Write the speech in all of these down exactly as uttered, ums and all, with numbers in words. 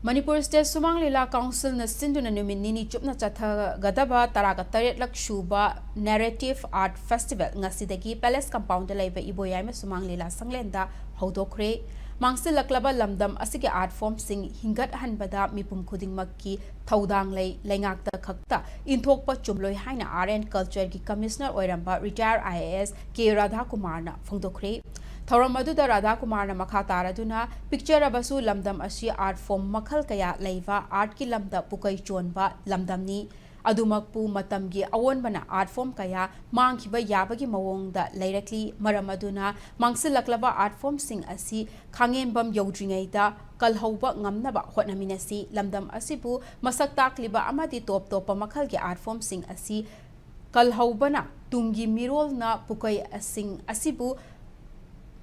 Manipur state ꯁꯨꯃꯥꯡ ꯂꯤꯂꯥ ꯀꯥꯎꯟꯁꯤꯜꯅ ꯁꯤꯟꯗꯨꯅ ꯅꯨꯃꯤꯠ ꯅꯤꯅꯤ ꯆꯨꯞꯅ ꯆꯠꯊꯒꯗꯕ ꯇꯔꯥꯒ ꯇꯔꯦꯠꯂꯛ ꯁꯨꯕ Narrative Art Festival ꯉꯁꯤꯗꯒꯤ Palace Compoundꯗ ꯂꯩꯕ ꯏꯕꯣꯌꯥꯏꯃ ꯁꯨꯃꯥꯡ ꯂꯤꯂꯥ ꯁꯪꯂꯦꯟꯗ ꯍꯧꯗꯣꯛꯈ꯭ꯔꯦ꯫ ꯃꯥꯡꯁꯤꯜꯂꯛꯂꯕ ꯂꯝꯗꯝ ꯑꯁꯤꯒꯤ art formꯁꯤꯡ ꯍꯤꯡꯒꯠꯍꯟꯕꯗ ꯃꯤꯄꯨꯝ ꯈꯨꯗꯤꯡꯃꯛꯀꯤ ꯊꯧꯗꯥꯡ ꯂꯩ, ꯂꯩꯉꯥꯛꯇ ꯈꯛꯇ ꯏꯟꯊꯣꯛꯄ ꯆꯨꯝꯂꯣꯏ ꯍꯥꯏꯅ Art and Cultureꯒꯤ Commissioner ꯑꯣꯏꯔꯝꯕ retired IAS K ꯔꯥꯙꯥꯀꯨꯃꯥꯔꯅ ꯐꯣꯡꯗꯣꯛꯈ꯭ꯔꯦ꯫ ꯊꯧꯔꯝ ꯑꯗꯨꯗ ꯔꯥꯙꯥꯀꯨꯃꯥꯔꯅ ꯃꯈꯥ ꯇꯥꯔꯗꯨꯅ, ꯄꯤꯛꯆꯔꯕꯁꯨ ꯂꯝꯗꯝ ꯑꯁꯤ art form ꯃꯈꯜ ꯀꯌꯥ ꯂꯩꯕ artꯀꯤ ꯂꯝꯗ ꯄꯨꯀꯩ ꯆꯣꯟꯕ ꯂꯝꯗꯝꯅꯤ꯫ ꯑꯗꯨꯃꯛꯄꯨ ꯃꯇꯝꯒꯤ ꯑꯑꯣꯟꯕꯅ art form ꯀꯌꯥ ꯃꯥꯡꯈꯤꯕ ꯌꯥꯕꯒꯤ ꯃꯑꯣꯡꯗ ꯂꯩꯔꯛꯂꯤ꯫ ꯃꯔꯝ ꯑꯗꯨꯅ ꯃꯥꯡꯁꯤꯜꯂꯛꯂꯕ art formꯁꯤꯡ ꯑꯁꯤ ꯈꯥꯡꯉꯦꯝꯕꯝ ꯌꯧꯗ꯭ꯔꯤꯉꯩꯗ ꯀꯜꯍꯧꯕ ꯉꯝꯅꯕ ꯍꯣꯠꯅꯃꯤꯟꯅꯁꯤ꯫ ꯂꯝꯗꯝ ꯑꯁꯤꯕꯨ ꯃꯁꯛ ꯇꯥꯛꯂꯤꯕ ꯑꯃꯗꯤ ꯇꯣꯞ ꯇꯣꯞꯄ ꯃꯈꯜꯒꯤ art formꯁꯤꯡ ꯑꯁꯤ ꯀꯜꯍꯧꯕꯅ ꯇꯨꯡꯒꯤ ꯃꯤꯔꯣꯜꯅ ꯄꯨꯀꯩꯁꯤꯡ ꯑꯁꯤꯕꯨ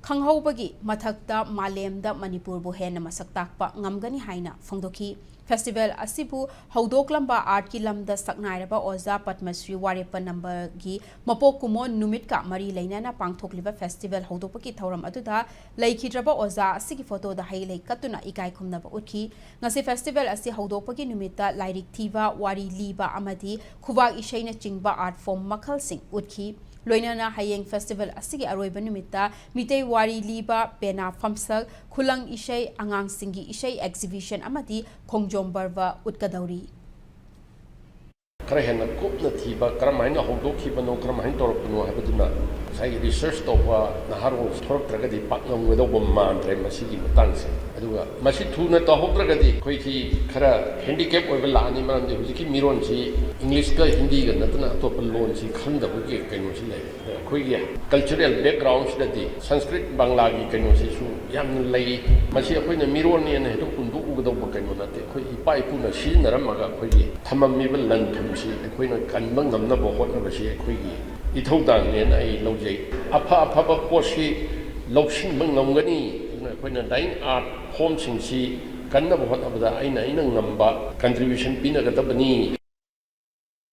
ꯈꯪꯍꯧꯕꯒꯤ ꯃꯊꯛꯇ ꯃꯥꯂꯦꯝꯗ ꯃꯅꯤꯄꯨꯔꯕꯨ ꯍꯦꯟꯅ ꯃꯁꯛ ꯇꯥꯛꯄ ꯉꯝꯒꯅꯤ ꯍꯥꯏꯅ ꯐꯣꯡꯗꯣꯛꯈꯤ꯫ Festival ꯑꯁꯤꯕꯨ ꯍꯧꯗꯣꯛꯂꯝꯕ artꯀꯤ ꯂꯝꯗ ꯁꯛꯅꯥꯏꯔꯕ ꯑꯣꯖꯥ ꯄꯗꯃꯁ꯭ꯔꯤ ꯋꯥꯔꯦꯞꯄ ꯅꯝꯕꯔꯒꯤ ꯃꯄꯣꯛ ꯀꯨꯝꯑꯣꯟ ꯅꯨꯃꯤꯠꯀ ꯃꯔꯤ ꯂꯩꯅꯅ ꯄꯥꯡꯊꯣꯛꯂꯤꯕ festival ꯍꯧꯗꯣꯛꯄꯒꯤ ꯊꯧꯔꯝ ꯑꯗꯨꯗ ꯂꯩꯈꯤꯗ꯭ꯔꯕ ꯑꯣꯖꯥ ꯑꯁꯤꯒꯤ photoꯗ ꯍꯩ ꯂꯩ ꯀꯠꯇꯨꯅ ꯏꯀꯥꯏ ꯈꯨꯝꯅꯕ ꯎꯠꯈꯤ꯫ ꯉꯁꯤ festival ꯑꯁꯤ ꯍꯧꯗꯣꯛꯄꯒꯤ ꯅꯨꯃꯤꯠꯇ ꯂꯥꯏꯔꯤꯛ ꯊꯤꯕ, ꯋꯥꯔꯤ ꯂꯤꯕ ꯑꯃꯗꯤ ꯈꯨꯕꯥꯛ ꯏꯁꯩꯅꯆꯤꯡꯕ art form ꯃꯈꯜꯁꯤꯡ ꯎꯠꯈꯤ꯫ ꯂꯣꯏꯅꯅ ꯍꯌꯦꯡ festival ꯑꯁꯤꯒꯤ ꯑꯔꯣꯏꯕ ꯅꯨꯃꯤꯠꯇ ꯃꯤꯇꯩ ꯋꯥꯔꯤ ꯂꯤꯕ, ꯄꯦꯅꯥ ꯐꯝꯁꯛ, ꯈꯨꯂꯪ ꯏꯁꯩ, ꯑꯉꯥꯡꯁꯤꯡꯒꯤ ꯏꯁꯩ exhibition ꯑꯃꯗꯤ ꯈꯣꯡꯖꯣꯝ ꯄꯔꯕ ꯎꯠꯀꯗꯧꯔꯤ꯫ ꯈꯔ ꯍꯦꯟꯅ ꯀꯨꯞꯅ ꯊꯤꯕ, ꯀꯔꯝ ꯍꯥꯏꯅ ꯍꯧꯗꯣꯛꯈꯤꯕꯅꯣ, ꯀꯔꯝ ꯍꯥꯏꯅ ꯇꯧꯔꯛꯄꯅꯣ ꯍꯥꯏꯕꯗꯨꯅ ꯉꯁꯥꯏꯒꯤ research ꯇꯧꯕ ꯅꯍꯥꯔꯣꯜ ꯊꯣꯔꯛꯇ꯭ꯔꯒꯗꯤ ꯄꯥꯛ ꯉꯝꯒꯗꯧꯕ ꯃꯥꯟꯗ꯭ꯔꯦ ꯃꯁꯤꯒꯤ ꯃꯇꯥꯡꯁꯦ꯫ ꯑꯗꯨꯒ ꯃꯁꯤ ꯊꯨꯅ ꯇꯧꯍꯧꯗ꯭ꯔꯒꯗꯤ ꯑꯩꯈꯣꯏꯁꯤ ꯈꯔ handicap ꯑꯣꯏꯕ ꯂꯥꯛꯑꯅꯤ, ꯃꯔꯝꯗꯤ ꯍꯧꯖꯤꯛꯀꯤ ꯃꯤꯔꯣꯟꯁꯤ Englishꯀ ꯍꯤꯟꯗꯤꯒ ꯅꯠꯇꯅ ꯑꯇꯣꯞꯄ ꯂꯣꯟꯁꯤ ꯈꯪꯗꯕꯒꯤ ꯀꯩꯅꯣꯁꯤ ꯂꯩꯔꯦ꯫ ꯑꯩꯈꯣꯏꯒꯤ cultural backgroundꯁꯤꯗꯗꯤ ꯁꯪꯁꯀ꯭ꯔꯤꯠ ꯕꯪꯂꯥꯒꯤ ꯀꯩꯅꯣꯁꯤꯁꯨ ꯌꯥꯝꯅ ꯂꯩ꯫ ꯃꯁꯤ ꯑꯩꯈꯣꯏꯅ ꯃꯤꯔꯣꯟꯅꯦꯅ ꯍꯦꯛꯇ ꯍꯨꯟꯗꯣꯛꯎꯒꯗꯧꯕ ꯀꯩꯅꯣ ꯅꯠꯇꯦ꯫ ꯑꯩꯈꯣꯏ ꯏꯄꯥ ꯏꯄꯨꯅ ꯁꯤꯖꯤꯟꯅꯔꯝꯃꯒ ꯑꯩꯈꯣꯏꯒꯤ ꯊꯝꯃꯝꯃꯤꯕ ꯂꯟ ꯊꯨꯝꯁꯤ ꯑꯩꯈꯣꯏꯅ ꯀꯟꯕ ꯉꯝꯅꯕ ꯍꯣꯠꯅꯕꯁꯤ ꯑꯩꯈꯣꯏꯒꯤ ꯏꯊꯧꯗꯥꯡꯅꯦꯅ ꯑꯩ ꯂꯧꯖꯩ꯫ ꯑꯐ ꯑꯐꯕ ꯄꯣꯠꯁꯤ ꯂꯧꯁꯤꯟꯕ ꯉꯝꯒꯅꯤ꯫ ꯑꯗꯨꯅ ꯑꯩꯈꯣꯏꯅ dying art formꯁꯤꯡꯁꯤ ꯀꯟꯅꯕ ꯍꯣꯠꯅꯕꯗ ꯑꯩꯅ ꯑꯩꯅ ꯉꯝꯕ contribution ꯄꯤꯅꯒꯗꯕꯅꯤ꯫